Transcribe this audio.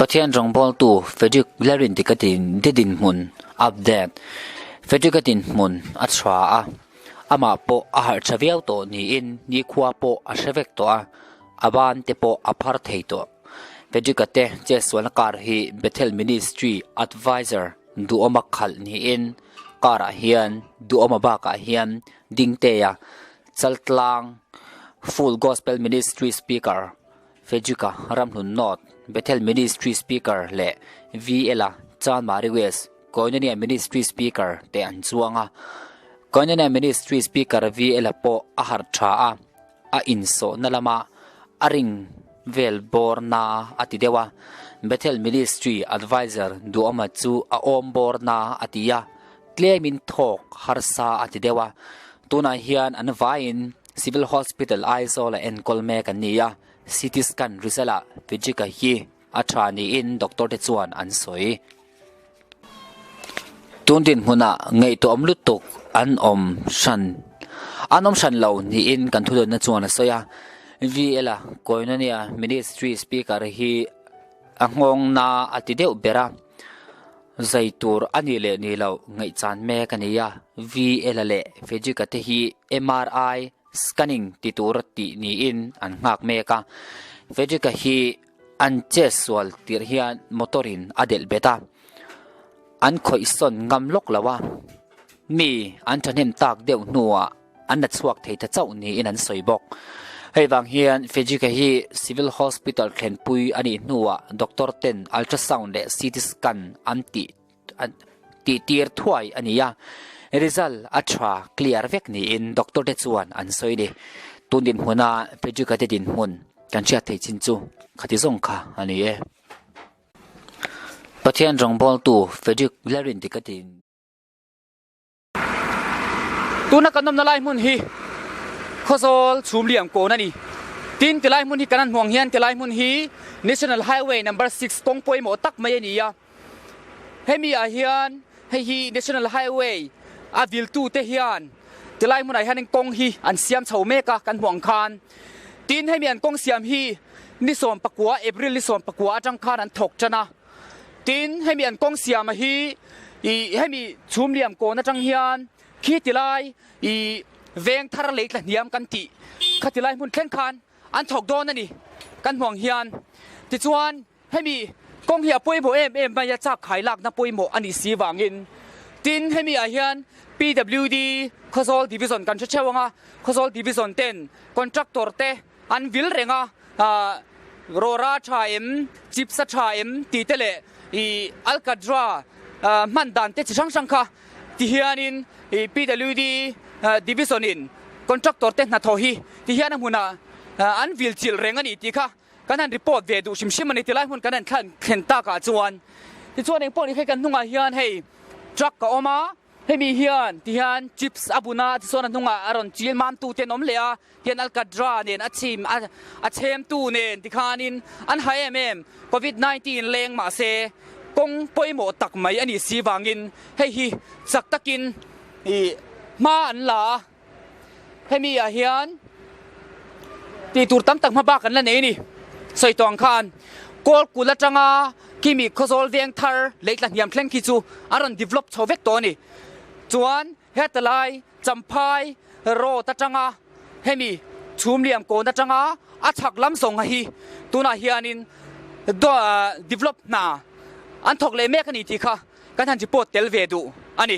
Pathian rawngbawltu Frederick Lalrindika te dinhmun update Frederick-a dinhmun a chhua a, amah pawh a harh tha viau tawh niin nikhua pawh a hre vek tawh a, a ban te pawh a phar thei tawh. Frederick-a te chetsualna car hi Bethel Ministry Adviser Duhawma khalh niin car ah hian Duhawma bakah hian Dingtea Chaltlang Full Gospel Ministry Speaker Fejika Ramhlun North, Bethel Ministry Speaker leh VL-a Chanmari West, Koinonia Ministry Speaker te an chuang a. Koinonia Ministry Speaker VL-a pawh a harh tha a, a insawhna lama a ring vel bawr na a ti deuh a. Bethel Ministry Adviser Duhawma chu a awm bawr na a ti a, tlemin thawk harsa a ti deuh a. Tunah hian an vaiin Civil Hospital Aizawl a enkawl mek an ni a, CT scan result ah Vijika hi a tha niin doctor te chuan an sawi. Tun dinhmunah ngaihtuahawm lutuk an awm hran an awm hran lo niin kan thudawnna chuan a sawi a, VL a Koinonia Ministry Speaker hi a nghawngna a ti deuh ber a. Zai tur a nih leh nih loh ngaihchan mek a ni a, VL-a leh Fejika te hi MRI scanning ti tur tih niin an nghak mek a. Fejika hi an chet sual tirh hian motor in a delh bet a, an khawih sawn ngam lawk lo a, mi an thahnem tak deuh hnuah an la chhuak thei ta chauh niin an sawi bawk. Hei vang hian Fejika hi Civil Hospital thlenpui a nih hnuah doctor ten ultrasound leh CT scan an tih tih tir thuai a ni a, result a tha clear vek niin doctor te chuan an sawi ni. Tun dinhmuna Fejika te dinhmun kan hriat thei chin chu khati zawng kha a ni e. Pathian rawngbawltu Frederick Lalrindika tin. Tuna kan awmna lai hmun hi Khawzawl chhum liam kawn a ni. Tin, tilai hmun hi kan han hmuh ang hian tilai hmun hi National Highway number 6 kawng pawimawh tak mai a ni a. Hemi ah hian hei hi National Highway a viltute hian tilai hmunah hianin kawng hi an siam chho mek a kan hmuh ang khan. Tin, hemi an kawng siam hi ni 19, April ni 19 atang khan an thawk tan a. Tin, hemi an kawng siama hi ih hemi chhum liam kawn atang hian khi ti lai ih veng thar lei tla hniam kan tih kha ti lai hmun thleng khan an thawk dawn a ni kan hmuang hian. Tichuan hemi kawng hi a pawimawh em em mai a chak khai lakna pawimawh a nih si vangin. Tin, hemi ah hian PWD Khawzawl Division kan hre theuh ang a, Khawzawl Division ten contractor te An vil reng a, Rora tha em, Chipsa tha em tih te leh i Alcatra hman dan te chi hrang hrang kha ti hianin i PWD Division in contractor te hnathawh hi ti hian a hmunah an vil chilh reng a ni tih kha kan han report ve duh hrim hrim a ni tilai hmun kan han thlen takah chuan. Tichuan engpawh ni kha kan hnungah hian hei truck a awm a. Hemi hian ti hian chips a bun a, tichuan a hnungah a rawn chil mam tu te an awm leh a, tihian alkadra nen a chim a a chhem tu nen tikhanin an ha em em. Covid 19 leng mahse kawng pawimawh tak mai a nih si vangin hei hi chak takin ih hma an la a, hemi ah hian tih tur tam tak hma bak an la nei a ni. Sawi tawh ang khan kawl kul atanga Kimi Khawzawl veng thar lei tla hniam thleng khi chu a rawn develop chho vek tawh a ni. Chuan heta lai Champhai road atanga hemi chhum liam kawn atanga a chhak lam zawng hi tunah hianin develop hna an thawk leh mek a ni tih kha kan han report tel ve duh a ni.